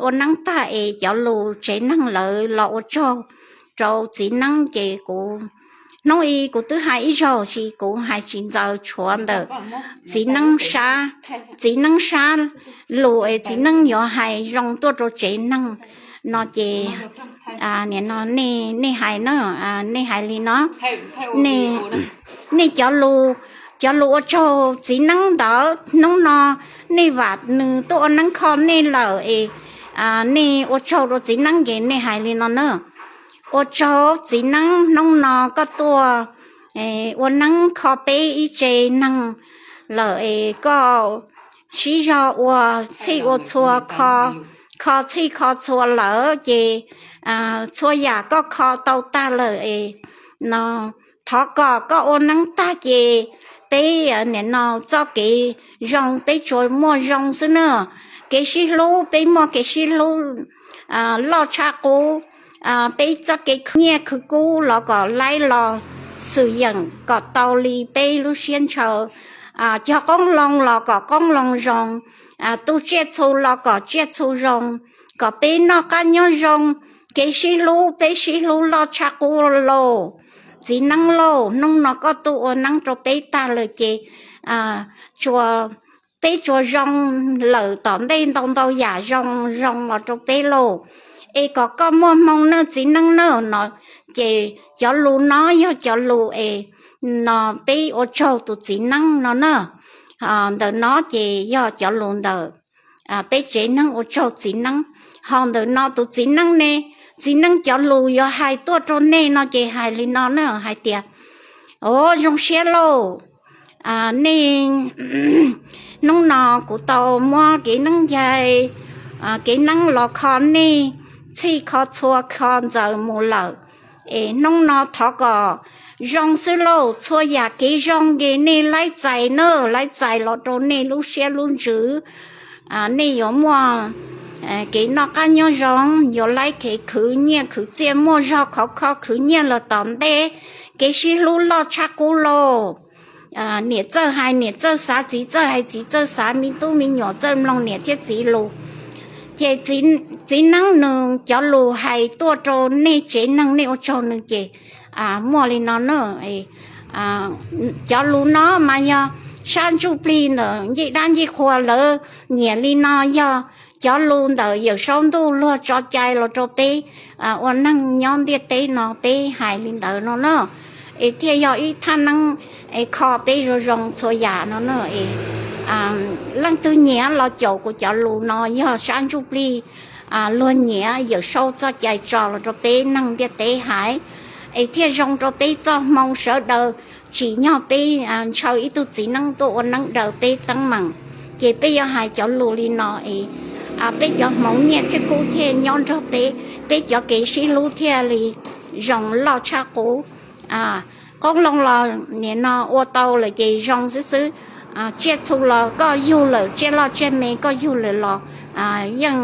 ua neeb tag es cov lus tsev neeg lawv los ua tsaug rau txiv neeb ces kuv, hnub i kuv twb hais ib zaug tsis kuv hais tsis ntxaws tshuav ntawm txiv neeb sab, txiv neeb sab lus es txiv neeb yuav hais zoo tuaj rau tsev neeg no ces, nim no nej hais na, nej hais li no, nej cov lus, cov lus ua tsaug txiv neeb ntawd hnub no nej vam nws tuaj ua neeb kho nej lawm es, nej ua tsaug rau txiv neeb ces nej hais li no na: Ua tsaug txiv neeb, hnub no koj tuaj ua neeb kho peb ib tsev neeg lawm es koj sib zog ua txhij ua txhua, kho txhij kho txhua lawm ces txhua yam koj kho tau tag lawm es no, thov kom koj ua neeb tag ces peb nim no txoj kev zoo peb tsuas muaj zoo xwb na. Kev sib hlub peb muaj kev sib hlub loj tshaj qub, peb txoj kev khwv nyiaj khwv kub los kom laib los xwm yeem kom tau li peb lub siab ntshaw, cog qoob loo los kom qoob loo zoo, tu tsiaj txhu los kom tsiaj txhu zoo, kom peb noj qab nyob zoo, kev sib hlub peb sib hlub loj tshaj qub lauj. Txiv neeb lauj, hnub no koj tuaj ua neeb rau peb tag lawm ces tsuas, peb tsuas zoo lawm tom ntej ntau ntau yam zoo zoo los rau peb lauj. Es kom koj muaj hmoo nawj txiv neeb nawj no. Ces cov lus no yog cov lus es no peb ua tsaug tus txiv neeb no na. Ntawm no ces yog cov lus ntawm peb tsev neeg ua tsaug txiv neeb. Ho ntawm no tus txiv neeb ne, txiv neeb cov lus yuav hais tuaj rau nej no ces hais li no na hais tias, o, zoo siab lauj, nej, hnub no kuv tau muab kev neeb ncaig, kev neeb los kho nej txhij kho txhua kho ntxaws mus lawm. Es hnub no thov kom zoo xwb lauj, txhua yam kev zoo ces nej laib txais na, laib txais los rau nej lub siab lub ntsws. Nej yuav muaj kev noj qab nyob zoo, yuav laib kev khwv nyiaj khwv txiaj muaj zog khov kho khwv nyiaj los tom ntej, kev sib hlub loj tshaj qub lauj. Niam txawj hais niam txawj xav, txiv txawj hais txiv txawj xav, me tub me nyuam txawj mloog niam thiab txiv lus. Ces txiv neeb nws cov lus hais tuaj rau nej tsev neeg nej ua tsaug nws ces muaj li no na. Cov lus no mas yog sab ntsuj plig ntawm ncej dab ncej qhua lawv nyiam li no, yog cov lus ntawm Yawm Saub Ntuj luag tso cai los rau peb ua neeg nyob ntiaj teb no peb hais li ntawd no na. Es thiaj yog ib thaj neeb es kho peb zoo zoo txhua yam no na. Es leej twg nyiam los caum kuv cov lus no yog sab ntsuj plig luag nyiam Yawm Saub txoj cai tso los rau peb neeg ntiaj teb hais, es thiaj zoo rau peb txoj hmoo sawv daws. Tsim nyog peb ntshaw ib tug txiv neeb tuaj ua neeb daws peb teeb meem, ces peb yuav hais cov lus li no es peb cov hmoov nyiaj thiab kub thiaj nyob nrog peb, peb cov kev sib hlub thiaj li zoo loj tshaj qub. Qoob loo los nim no ua tau lawm ces zoo xwb xwb. Tsiaj txhu los koj yug lawm, tsiaj loj tsiaj me koj yug lawm los yeej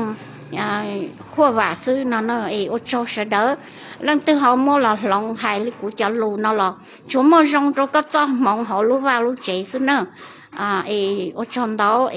huaj vam xwb no na. Es ua tsaug sawv daws, leej twg ho muab los hloov hais li kuv cov lus no los tsuas muaj zoo rau koj txoj hmoov hauv lub vaj lub tsev xwb na. Es ua tsaug ntau.